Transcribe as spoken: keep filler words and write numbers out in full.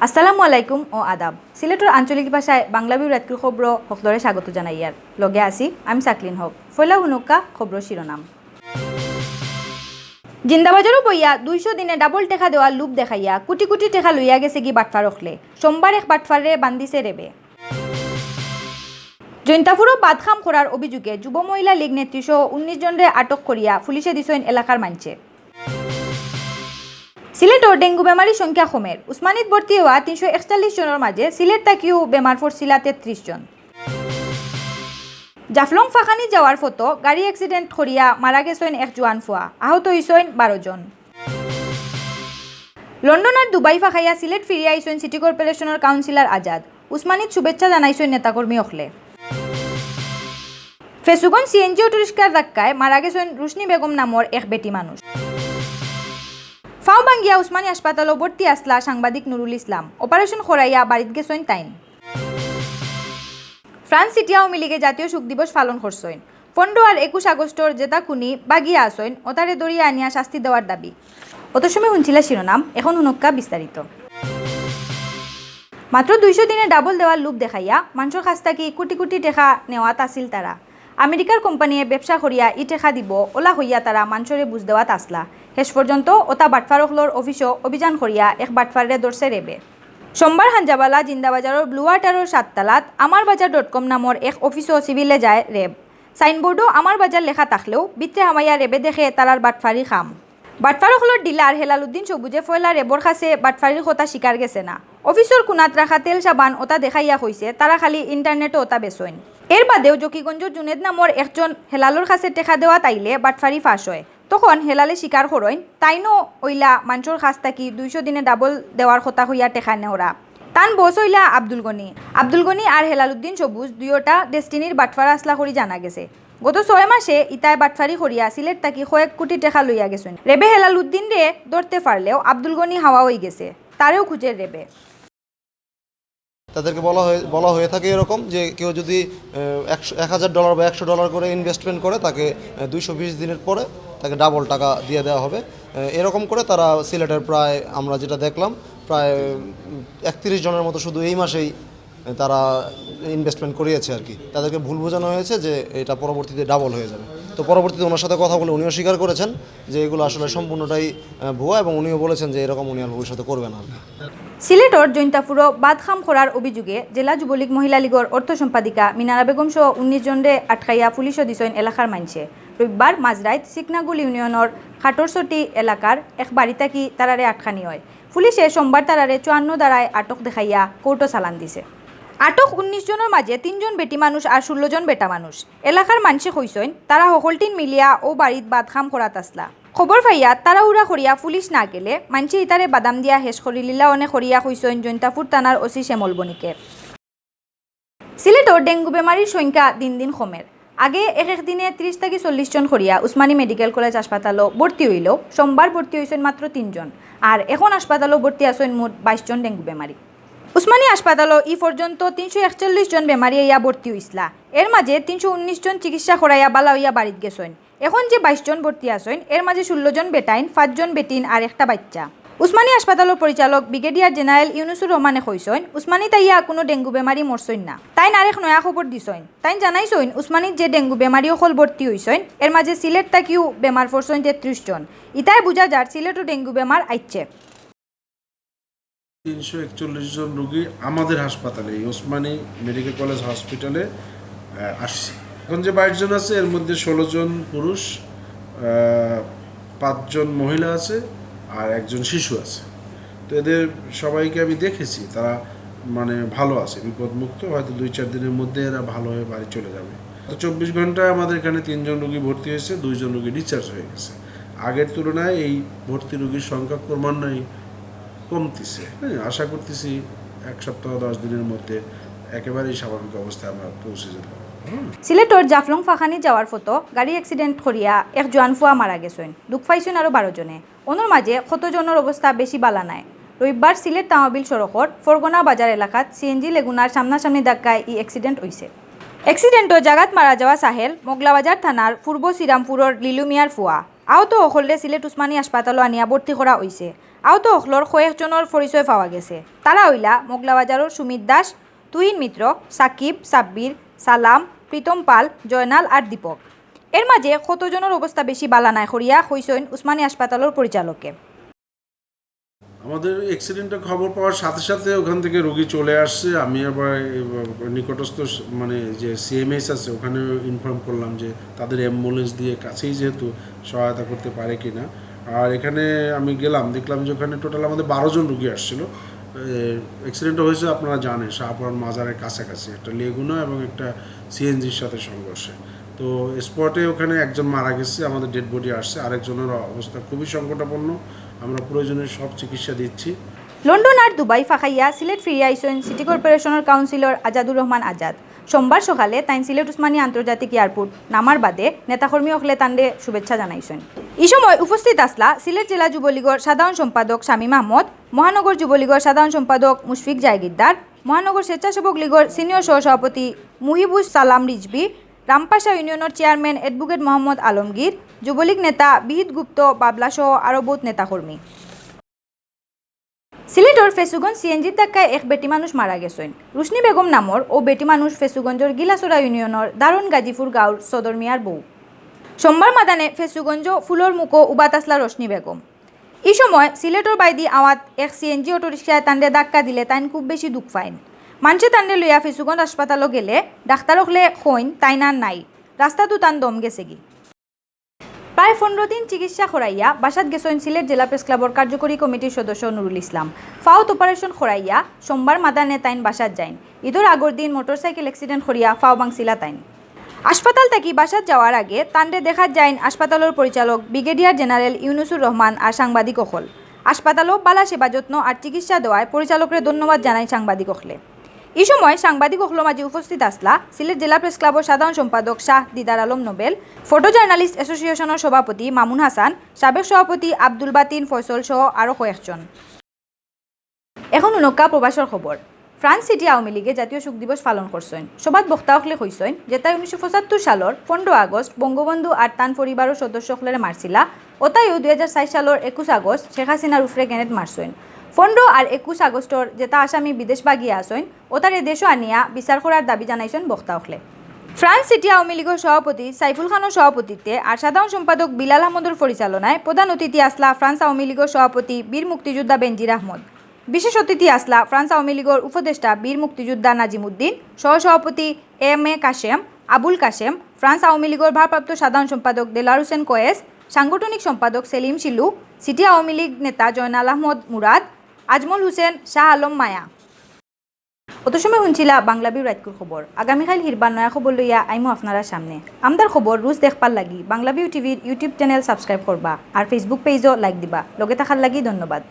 আসসালামু আলাইকুম ও আদাব। সিলেটর আঞ্চলিক ভাষায় বাংলা বিউ রাইতকুর খবরো হকলরে স্বাগত জানাইয়ার। লগে আছি আমি সাকলিন হক। ফয়লা হুনউক্কা খবরর শিরোনাম। জিন্দাবাজারো বইয়া দুইশো দিনে ডাবল টেকা দেওয়ার লোভ দেখাইয়া কোটি কোটি টেকা লইয়া গেছেগি বাটফার অকলে। সোমবার এক বাটফাররে বান্দিছে রেবে। জৈন্তাপুরো বাদ কাম করার অভিযোগে যুব মহিলা লীগ নেত্রীসহ উনিশ জনরে আটক করিয়া পুলিশে দিছইন এলাকার মানষে। সিলেটো ডেঙ্গু বেমারির সংখ্যা কমের। উসমানীত ভর্তি অওয়া তিনশো একচল্লিশ জনর মাঝে সিলেট থাকিও বেমার পড়ছিলা তেত্রিশ জন। জাফলং ফাখানি যাওয়ার পথো গাড়ি accident করিয়া মারা গেছইন এক জোয়ান ফুয়া, আহত অইছইন বারো জন। লন্ডন আর দুবাই ফাঁকাইয়া সিলেট ফিরিয়া আইছইন সিটি কর্পোরেশনর কাউন্সিলর আজাদ। উসমানীত শুভেচ্ছা জানাইছইন নেতাকর্মী অকলে। ফেঞ্চুগঞ্জ সিএনজি অটোরিক্সার ধাক্কায় মারা গেছইন রুশনি বেগম নামর এক বেটি মানুষ। ফাও ভাঙ্গিয়া উসমানী হাসপাতালো ভর্তি আছলা সাংবাদিক নুরুল ইসলাম। অপারেশন করাইয়া বাড়িত গেছইন তাইন। ফ্রান্স সিটি আওয়ামী লীগে জাতীয় শোক দিবস পালন করছইন। পনেরো আর একুশ আগস্টর যেতা খুনি বাগিয়া আছইন, ওতারে ধরিয়া আনিয়া শাস্তি দেওয়ার দাবি। অত সময় হুনছিলা শিরোনাম, এখন হুনউক্কা বিস্তারিত। মাত্র দুইশো দিনে ডাবল দেওয়ার লোভ দেখাইয়া মানষর কাছ থাকি কোটি কোটি টেকা নেওয়াত আছিল তারা। আমেরিকার কোম্পানিয়ে ব্যবসা করিয়া ই টেকা দিবো, ওলা কইয়া তারা মানষরে বুঝ দেওয়াত আছলা। শেষ পর্যন্ত ওতা বাটফার অকলর অফিসো অভিযান করিয়া এক বাটফাররে ধরছে রেবে। সোমবার হাঞ্জাবালা জিন্দাবাজারর ব্লু ওয়াটারর সাততলাত আমার বাজার ডট কম নামর এক অফিসো সিভিলে যায় রেব। সাইনবোর্ডো আমার বাজার লেখা থাকলেও ভিতরে হামাইয়া রেবে দেখে তারার বাটফারি কাম। বাটফার অকলর ডিলার হেলালুদ্দিন সবুজে ফয়লা রেবর কাছে বাটফারির কথা স্বীকার গেছে না। অফিসর কুনাত রাখা তেল সাবান ওতা দেখাইয়া কইছে তারা খালি ইন্টারনেটো ওতা বেচইন। এর বাদেও জকিগঞ্জর জুনেদ নামর একজন হেলালর কাছে টেকা দেওয়াত আইলে বাটফারি ফাঁস অয়। তখন হেলালে স্বীকার করইন, তাইনও ওইলা মানষর কাছ থাকি দুইশো দিনে ডাবল দেওয়ার কথা কইয়া টেকা নেওরা। তান বস ওইলা আব্দুল গনি। আব্দুল গনি আর হেলালুদ্দিন সবুজ দুইওটা ডেস্টিনির বাটফার আছলা করি জানা গেছে। গত ছয় মাসে ইতায় বাটফারি করিয়া সিলেট থাকি কয়েক কোটি টেকা লইয়া গেছইন। রেবে হেলালুদ্দিনরে ধরতে পারলেও আব্দুল গনি হাওয়া অইগেছে, তারেও খুঁজের রেবে। তাদেরকে বলা হয়ে বলা হয়ে থাকে এরকম যে কেউ যদি আহ, একশো এক হাজার ডলার বা একশো ডলার করে ইনভেস্টমেন্ট করে, তাকে আহ, দুইশো বিশ দিনের পরে তাকে ডাবল টাকা দিয়ে দেওয়া হবে। আহ, এরকম করে তারা সিলেটের প্রায়, আমরা যেটা দেখলাম, প্রায় উম, একত্রিশ জনের মতো শুধু এই মাসেই তারা ইনভেস্টমেন্ট করিয়েছে আর কি। তাদেরকে ভুল বোঝানো হয়েছে যে এটা পরবর্তীতে ডাবল হয়ে যাবে। তো পরবর্তীতে ওনার সাথে কথা বলে উনিও স্বীকার করেছেন যে এগুলো আসলে সম্পূর্ণটাই আহ, ভুয়া, এবং উনিও বলেছেন যে এরকম উনি আর ভবিষ্যতে করবেন আর কি। সিলেটর জৈন্তাপুরো বাদ কাম করার অভিযোগে জেলা যুবলীগ মহিলা লীগর অর্থ সম্পাদিকা মিনারা বেগম সহ উনিশ জনরে আটকাইয়া পুলিশো দিছইন এলাকার মানষে। রবিবার মাঝরাইত সিকনাগুল ইউনিয়নর খাটরছটি এলাকার এক বাড়ি থাকি তারারে আটকানি অয়। পুলিশে সোমবার তারারে চুয়ান্ন ধারায় আটক দেখাইয়া কোর্টো চালান দিছে। আটক উনিশ জনর মাঝে তিনজন বেটি মানুষ আর ষোলো জন বেটা মানুষ। এলাকার মানষে কইছইন, তারা হকলটিন মিলিয়া অউ বাড়িত বাদ কাম করাত আছলা। খবর পাইয়া তাড়াহুড়া করিয়া পুলিশ না গেলে মানষে ইতারে বাদাম দিয়া হেশ করিলিলা অনে করিয়া কইছইন জৈন্তাপুর থানার ওসি শ্যামল বণিকে। সিলেটো ডেঙ্গু বেমারির সংখ্যা দিন দিন কমের। আগে এক এক দিনে ত্রিশ থাকি চল্লিশ জন করিয়া উসমানী মেডিকেল কলেজ হাসপাতালো ভর্তি অইলেও সোমবার ভর্তি অইছইন মাত্র তিনজন। আর এখন হাসপাতালো ভর্তি আছইন মোট বাইশ জন ডেঙ্গু বেমারি। উসমানী হাসপাতালো ই পর্যন্ত তিনশো একচল্লিশ জন বেমারি আইয়া ভর্তি অইছলা। এর মাঝে তিনশো উনিশ জন চিকিৎসা করাইয়া বালা অইয়া বাড়িত গেছইন। এখন যে বাইশ জন ভর্তি আছইন, এর মাঝে ষোলো জন বেটাইন, পাঁচজন বেটিন আর একটা বাইচ্চা। উসমানী হাসপাতালর পরিচালক ব্রিগেডিয়ার জেনারেল ইউনুসুর রহমানে কইছইন, উসমানীত আইয়া কুনু ডেঙ্গু বেমারি মরছইন না। তাইন আরেক নয়া খবর দিছইন। তাইন জানাইছইন, উসমানীত যে ডেঙ্গু বেমারি অকল ভর্তি অইছইন, এর মাঝে সিলেট থাকিও বেমার পড়ছইন তেত্রিশ জন। ইতায় বুঝা যার সিলেটও ডেঙ্গু বেমার আইচ্ছে। তিনশো একচল্লিশ জন রোগী আমাদের হাসপাতালে, এই ওসমানী মেডিকেল কলেজ হসপিটালে, আহ, আসছে। এখন যে বাইশ জন আছে, এর মধ্যে ষোলো জন পুরুষ, আহ, পাঁচজন মহিলা আছে, আর একজন শিশু আছে। তো এদের সবাইকে আমি দেখেছি, তারা মানে ভালো আছে, বিপদমুক্ত। হয়তো দুই চার দিনের মধ্যে এরা ভালো হয়ে বাড়ি চলে যাবে। তো চব্বিশ ঘন্টায় আমাদের এখানে তিনজন রোগী ভর্তি হয়েছে, দুইজন রোগী ডিসচার্জ হয়ে গেছে। আগের তুলনায় এই ভর্তি রোগীর সংখ্যা ক্রমান্বয়ে কমতিছে। হ্যাঁ, আশা করতেছি এক সপ্তাহ দশ দিনের মধ্যে একেবারেই স্বাভাবিক অবস্থায় আমরা পৌঁছে যেতে পারবো। হুম। সিলেটর জাফলং ফাখানি যাওয়ার পথো গাড়ি accident করিয়া এক জোয়ান ফুয়া মারা গেছইন। দুখ পাইছইন আরো বারো জনে। অনর মাঝে কত জনর অবস্থা বেশি বালা নায়। রবিবার সিলেট তামাবিল সড়কর ফরগনা বাজার এলাকাত সিএনজি লেগুনার সামনাসামনি ধাক্কায় ই accident অইছে। Accident-ও জাগাত মারা যাওয়া সাহেল মোগলাবাজার থানার পূর্ব শ্রীরামপুরর লিলু মিয়ার ফুয়া। আহত অকলরে সিলেট উসমানী হাসপাতালো আনিয়া ভর্তি করা অইছে। আহত অকলর কয়েকজনর পরিচয় পাওয়া গেছে। তারা অইলা মোগলাবাজারর সুমিত দাস, তুহিন মিত্র, সাকিব, সাব্বির, সালাম, প্রীতম পাল, জয়নাল আর দীপক। এর মাঝে কতজনর অবস্থা বেশি বালা নায় করিয়া কইছইন উসমানী হাসপাতালর পরিচালকে। আমাদের অ্যাক্সিডেন্টের খবর পাওয়ার সাথে সাথে ওখান থেকে রোগী চলে আসছে। আমি আবার এই নিকটস্থ স-, মানে যে সিএমএইচ আছে, ওখানে ইনফর্ম করলাম যে তাদের অ্যাম্বুলেন্স দিয়ে কাছেই যেহেতু সহায়তা করতে পারে কিনা। আর এখানে আমি গেলাম, দেখলাম যে ওখানে টোটাল আমাদের বারো জন রুগী আসছিল। অ্যাক্সিডেন্টটা হয়েছে, আপনারা জানেন, শাহপরান মাজারের কাছাকাছি একটা লেগুনা এবং একটা সিএনজির সাথে সংঘর্ষে। তো স্পটে ওখানে একজন মারা গেছে, আমাদের ডেড বডি আসছে, আরেকজনের অবস্থা খুবই সংকটাপন্ন। আমরা প্রয়োজনীয় সব চিকিৎসা দিচ্ছি। লন্ডন আর দুবাই ফাঁকাইয়া সিলেট ফিরিয়া আইছইন সিটি কর্পোরেশনর কাউন্সিলর আজাদুর রহমান আজাদ। সোমবার সকালে তাইন সিলেট উসমানী আন্তর্জাতিক এয়ারপোর্ট নামার বাদে নেতাকর্মী অকলে তানরে শুভেচ্ছা জানাইছইন। ই সময় উপস্থিত আছলা সিলেট জেলা যুবলীগর সাধারণ সম্পাদক শামীম আহমদ, মহানগর যুবলীগর সাধারণ সম্পাদক মুশফিক জায়গিরদার, মহানগর স্বেচ্ছাসেবক লীগর সিনিয়র সহসভাপতি মুহিবুস সালাম রিজভী, রামপাশা ইউনিয়নর চেয়ারম্যান অ্যাডভোকেট মোহাম্মদ আলমগীর, যুবলীগ নেতা বিহিত গুপ্ত বাবলা সহ আরও বউত নেতাকর্মী। সিলেটর ফেঞ্চুগঞ্জ সিএনজির ধাক্কায় এক বেটি মানুষ মারা গেছইন। রুশনি বেগম নামর অউ বেটি মানুষ ফেঞ্চুগঞ্জর গিলাছড়া ইউনিয়নর দারুন গাজীপুর গাঁওর সদর মিয়ার বউ। সোমবার মাদানে ফেঞ্চুগঞ্জ ফুলর মুখো উবাত আছলা রোশনি বেগম। ই সময় সিলেটর বাইদি আওয়াত এক সিএনজি অটোরিকশায় তানরে ধাক্কা দিলে তাইন খুব বেশি দুখ পাইন। মানষে তানরে লইয়া ফেঞ্চুগঞ্জ হাসপাতালো গেলে ডাক্তার অকলে কইন তাইন আর নাই, রাস্তাত তান দম গেছেগি। প্রায় পনরো দিন চিকিৎসা করাইয়া বাসাত গেছইন সিলেট জেলা প্রেস ক্লাবর কার্যকরী কমিটির সদস্য নুরুল ইসলাম। ফাওত অপারেশন করাইয়া সোমবার মাদানে তাইন বাসাত যাইন। ইদর আগর দিন মোটরসাইকেল অ্যাক্সিডেন্ট করিয়া ফাও ভাংছিলা তাইন। হাসপাতাল থাকি বাসাত যাওয়ার আগে তানরে দেখাত যাইন হাসপাতালর পরিচালক ব্রিগেডিয়ার জেনারেল ইউনুসুর রহমান আর সাংবাদিক অকল। হাসপাতালো বালা সেবা যত্ন আর চিকিৎসা দেওয়ায় পরিচালকরে ধন্যবাদ জানাইন সাংবাদিক অকলে। ই সময় সাংবাদিক অকলর মাঝে উপস্থিত আছলা সিলেট জেলা প্রেস ক্লাবর সাধারণ সম্পাদক শাহ দিদার আলম নোবেল, ফটো জার্নালিস্ট অ্যাসোসিয়েশনর সভাপতি মামুন হাসান, সাবেক সভাপতি আব্দুল বাতিন ফয়সল সহ আরও কয়েকজন। এখন হুনউক্কা প্রবাসর খবর। ফ্রান্স সিটি আওয়ামী লীগে জাতীয় শোক দিবস পালন করছইন। সভাত বক্তা অকলে কইছইন যেতায় উনিশশো পঁচাত্তর সালর পনরো আগস্ট বঙ্গবন্ধু আর তান পরিবারর সদস্য অকলরে মারছিলা, ওতায়ও দুই হাজার চাইর সালর একুশ আগস্ট শেখ হাসিনার উপরে গ্রেনেড মারছইন। পনরো আর একুশ আগস্টর যেতা আসামি বিদেশ বাগিয়া আছইন, ওতারে দেশো আনিয়া বিচার করার দাবি জানাইছইন বক্তা অকলে। ফ্রান্স সিটি আওয়ামী লীগর সভাপতি সাইফুল খানর সভাপতিত্বে আর সাধারণ সম্পাদক বিলাল আহমদর পরিচালনায় প্রধান অতিথি আছলা ফ্রান্স আওয়ামী লীগর সভাপতি বীর মুক্তিযোদ্ধা বেনজির আহমদ। বিশেষ অতিথি আছলা ফ্রান্স আওয়ামী লীগর উপদেষ্টা বীর মুক্তিযোদ্ধা নাজিমুদ্দিন, সহসভাপতি এম এ কাশেম, আবুল কাশেম, ফ্রান্স আওয়ামী লীগর ভারপ্রাপ্ত সাধারণ সম্পাদক দেলার হোসেন কয়েস, সাংগঠনিক সম্পাদক সেলিম শিলু, সিটি আওয়ামী লীগ নেতা জয়নাল আহমদ মুরাদ, আজমল হোসেন, শাহ আলম মায়া। অত সময় হুনছিলা বাংলা ভিউ রাইতকুর খবর। আগামীকাইল হিরবার নয়া খবর লইয়া আইমু আপনারার সামনে। আমরার খবর রুজ দেখবার লাগি বাংলা ভিউ টিভির YouTube চ্যানেল সাবস্ক্রাইব করবা আর Facebook পেজও লাইক দিবা। লগে থাকার লাগি ধন্যবাদ।